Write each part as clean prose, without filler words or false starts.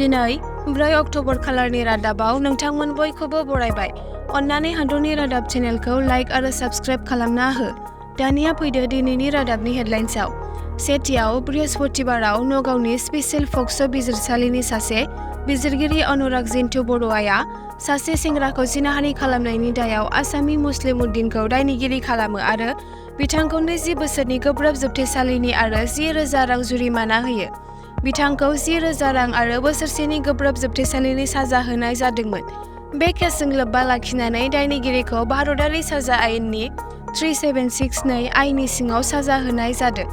दिनै 4 अक्ट'बर खालारनि रादाबाव नोंथांमोन बयखौबो बरायबाय। अन्नानै हादरनि रादाब चेनेलखौ लाइक आरो साबस्क्राइब खालामना हो। दानिया फैदो दिनैनि रादाबनि हेडलाइन्सआव। सेथियाव बृहस्पतिबाराव नगावनि स्पेशेल पक्स' बिजिरसालिनि सासे बिजिरगिरि अनुराग जिन्तु बरुवाया सासे सेंग्राखौ जिनाहारि खालामनायनि दायाव आसामी मुस्लिम उद्दिनखौ दायनिगिरि खालामो आरो बिथांखौ 20 बोसोरनि गोब्राब जोबथेसालिनि आरो 10,000 रां जुरिमाना होयो। बिथांखौ 10,000 रां आरो बोसोरसेनि गोब्राब जोबथेसालिनि साजा होनाय जादोंमोन। बे केसजों लोब्बा लाखिनानै दायनिगिरिखौ भारतारि साजा आयेननि 3762 आइनि सिङाव साजा होनाय जादों।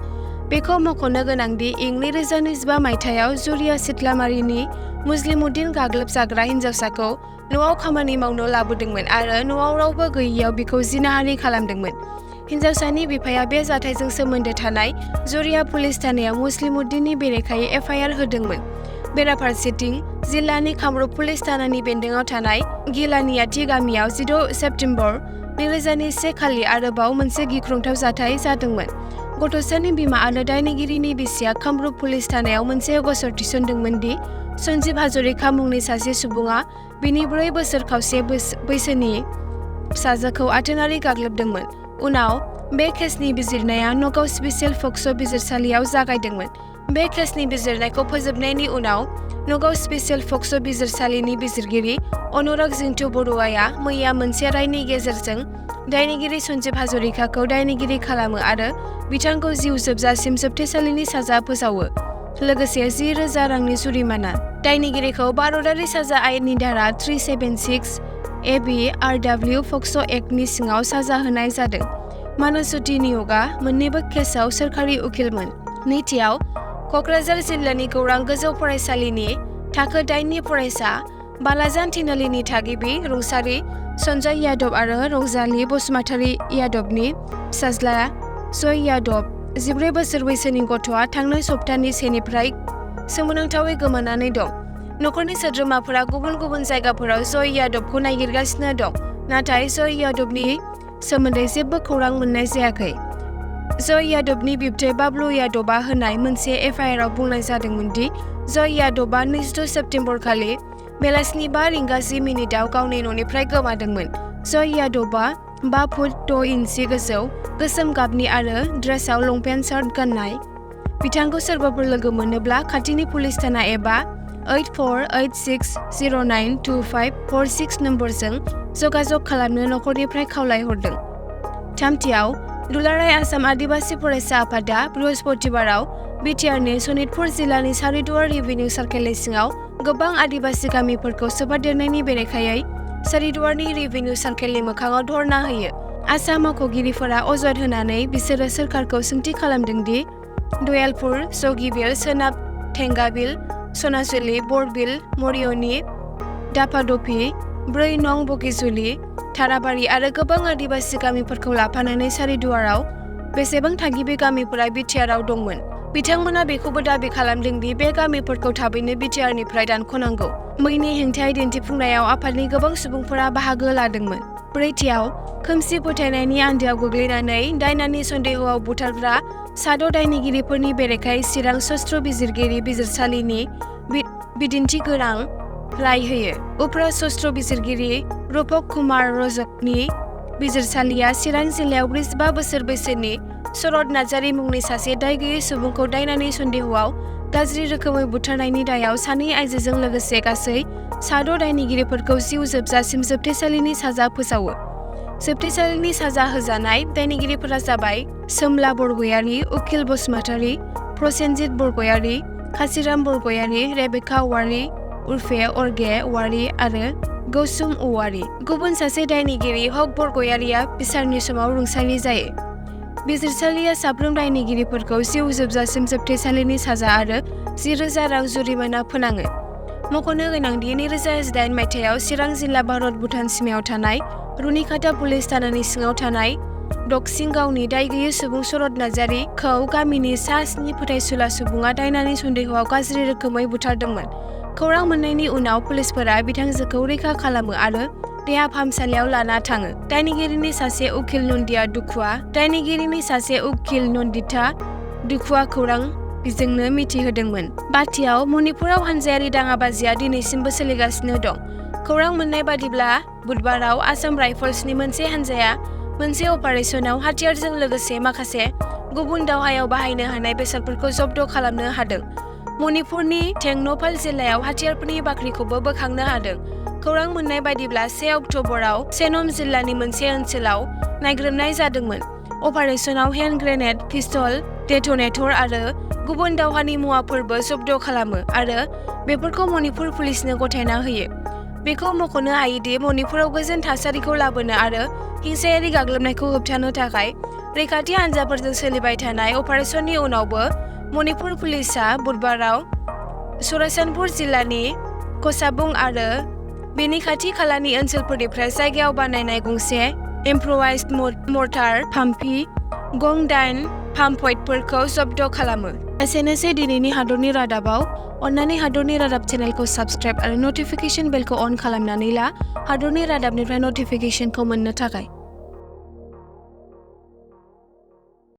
बेखौ मख'नो गोनांदि इं 2025 मायथाइयाव जुरिया सिथलामारिनि मुस्लिमुद्दिन गाग्लोबजाग्रा हिन्जावसाखौ न'आव खामानि मावनो लाबोदोंमोन आरो न'आव रावबो गैयैयाव बिखौ जिनाहारि खालामदोंमोन। हिन्जावसानि बिफाया बे जाथायजों सोमोन्दो थानाय जुरिया पुलिस थानायाव मुस्लिमुद्दिननि बेरेखायै एफआइआर होदोंमोन। बेराफारसेथिं जिल्लानि कामरुप पुलिस थानानि बेन्दोङाव थानाय गिलानियाथि गामियाव 16 सेप्तेम्बर 2021 खालि आरोबाव मोनसे गिख्रंथाव जाथाय जादोंमोन। गथ'सानि बिमा आरो दायनिगिरिनि बिसिया कामरुप पुलिस थानायाव मोनसे गसर थिसनदोंमोन दि सन्जीब हाजरिका मुंनि सासे सुबुङा बिनि 4 बोसोर खावसे बैसोनि फिसाजोखौ आथोनारि गाग्लोबदोंमोन। उनाव बे केसनि बिजिरनाया नगाव स्पेशेल पक्स' बिजिरसालियाव जागायदोंमोन। बे केसनि बिजिरनायखौ फोजोबनायनि उनाव नगाव स्पेशेल पक्स' बिजिरसालिनि बिजिरगिरि अनुराग जिन्तु बरुवाया मैया मोनसे रायनि गेजेरजों दायनिगिरि सन्जीब हाजरिकाखौ दायनिगिरि खालामो आरो बिथांखौ जिउ जोबजासिम जोबथेसालिनि साजा फोसावो, लोगोसे 10,000 रांनि जुरिमाना। दायनिगिरिखौ भारतारि साजा आयेननि धारा 376 एबि आरडब्लिउ पक्स' एक्टनि सिङाव साजा होनाय जादों। मानुसुति निय'गआ मोन्नैबो केसआव सोरखारि उखिलमोन। नैथियाव क'क्राझार जिल्लानि गौरां गोजौ फरायसालिनि थाखो 8नि फरायसा बालाजान थिनालिनि थागिबि रुंसारि सन्जय यादव आरो रंजाली बसुमतारी यादवनि फिसाज्ला जय यादव 14 बोसोर बैसोनि गथ'आ थांनाय सप्तानि 1 निफ्राय सोमोनांथावै गोमानानै दं। नखरनि सोद्रोमाफोरा गुबुन गुबुन जायगाफोराव जय यादवखौ नागिरगासिनो दं, नाथाय जय यादवनि सोमोन्दै जेबो खौरां मोननाय जायाखै। जय यादवनि बिबथै बाबलु यादवआ होनाय मोनसे एफआइआरआव बुंनाय जादोंमोन दि जय यादवआ 26 सेप्तेम्बर खालि बेलासिनि 5 रिंगा 10 मिनिटआव गावनि न'निफ्राय गोमादोंमोन। जय यादवआ 5 फुट 6 इन्सि गोजौ, गोसोम गाबनि आरो ड्रेसआव लंपेन्ट शार्ट गाननाय। बिथांखौ सोरबाफोर लोगो मोनोब्ला खाथिनि पुलिस थाना एबा 8486092546 नम्बरजों जगाजग खालामनो नखरनिफ्राय खावलायहरदों। थामथियाव दुलाराय आसाम आदिबासि फरायसा आफादा बृहस्पतिबाराव बिटिआरनि सनितपुर जिल्लानि सारिदुवार रेभिनिउ सार्केलनि सिङाव गोबां आदिबासि गामिफोरखौ सोफादेरनायनि बेरेखायै सारिदुवारनि रेभिनिउ सार्केलनि मोखाङाव धर्ना होयो। आसाम मावख'गिरिफोरा अजद होनानै बिसोरो सोरखारखौ सोंथि खालामदों दि दयालपुर, जगिबिल, सोनाब थेंगाबिल, सनाजुलि, बरबिल, मरियनी, दाफादफि, 4 नं बगिजुलि, थाराबारि आरो गोबां आदिबासि गामिफोरखौ लाफानानै सारिदुवाराव बेसेबां थागिबि गामिफोरा बिटिआरआव दंमोन। बिथांमोना बेखौबो दाबि खालामदों दि बे गामिफोरखौ थाबैनो बिटिआरनिफ्राय दानख'नांगौ। मैनि हेंथायै दिन्थिफुंनायाव आफादनि गोबां सुबुंफोरा बाहागो लादोंमोन। ब्रैथियाव खोमसि फोथायनायनि आन्दोआव गोग्लैनानै दायनानि सन्देहआव बुथारग्रा 6 दायनिगिरिफोरनि बेरेखायै चिरां सत्र बिजिरगिरि बिजिरसालिनि बिदिन्थिगोनां राय होयो। उफ्रा सत्र बिजिरगिरि रूपक कुमार रजकनि बिजिरसालिया चिरां जिल्लायाव 45 बोसोर बैसोनि शरद नार्जारी मुंनि सासे दाय गैयै सुबुंखौ दायनानि सन्देहआव गाज्रि रोखोमै बुथारनायनि दायाव 2 आइजोजों लोगोसे गासै 6 दायनिगिरिफोरखौ जिउ जोबजासिम जोबथेसालिनि साजा फोसावो। जोबथेसालिनि साजा होजानाय दायनिगिरिफोरा जाबाय सोमला बरगयारी, उखिल बसुमतारी, प्रसेनजित बरगयारी, काशिराम बरगयारी, रेबेका औवारी उर्फे अर्गे औवारी आरो गौसुम औवारी। गुबुन सासे दायनिगिरि हक बरगयारीआ बिसारनि समाव रुंसारि जायो। बिजिरसालिया साफ्रोम दायनिगिरिफोरखौ जिउ जोबजासिम जोबथेसालिनि साजा आरो 10,000 रां जुरिमाना फोनाङो। मख'नो गोनांदि 2008 मायथाइयाव चिरां जिल्ला भारत-भुटान सिमायाव थानाय रुनिखाता पुलिस थानानि सिङाव थानाय दकसिं गावनि दाय गैयै सुबुं शरद नार्जारीखौ गामिनि सा 7 फोथायसुला सुबुङा दायनानि सन्देहआव गाज्रि रोखोमै बुथारदोंमोन। खौरां मोननायनि उनाव पुलिसफोरा बिथांजोखौ रैखा खालामो आरो देहा फाहामसालियाव लाना थाङो। दायनिगिरिनि सासे उखिल नन्दिता दुखुआ खौरां जोंनो मिथिहोदोंमोन। बाथियाव मणिपुराव हानजायारि दाङाबाजिया दिनैसिमबो सोलिगासिनो दं। खौरां मोननाय बादिब्ला बुधबाराव आसाम राइफल्सनि मोनसे हानजाया मोनसे अपारेशनाव हाथियारजों लोगोसे माखासे गुबुन दावहायाव बाहायनो हानाय बेसादफोरखौ जब्द खालामनो हादों। मणिपुरनि टेंनौफाल जिल्लायाव हाथियारफोरनि बाख्रिखौबो बोखांनो हादों। खौरां मोननाय बादिब्ला 1 अक्ट'बराव सेनम जिल्लानि मोनसे ओनसोलाव नायग्रोमनाय जादोंमोन। अपारेशनाव हेन्ड ग्रेनेड, पिस्तल, डेटनेटर आरो गुबुन दावहानि मुवाफोरबो जब्द खालामो आरो बेफोरखौ मणिपुर पुलिसनो गथायना होयो। बेखौ मख'नो हायोदि मणिपुराव गोजोन थासारिखौ लाबोनो आरो हिंसायारि गाग्लोबनायखौ होबथानो थाखाय रैखाथि हान्जाफोरजों सोलिबाय थानाय अपारेशननि उनावबो मणिपुर पुलिसआ बुधबाराव सरासनपुर जिल्लानि कसाबुं आरो बेनि खाथि खालानि ओनसोलफोरनिफ्राय जायगायाव बानायनाय गंसे इम्प्र'वाइज्ड मर्टार, पाम्पि, गं 8 पाम्प पइन्टफोरखौ जब्द खालामो। एसेनोसै दिनैनि हादरनि रादाबाव। अन्नानै हादरनि रादाब चेनेलखौ साबस्क्राइब आरो नटिफिकेशन बेलखौ अन खालामनानै ला हादरनि रादाबनिफ्राय नटिफिकेशनखौ मोननो थाखाय।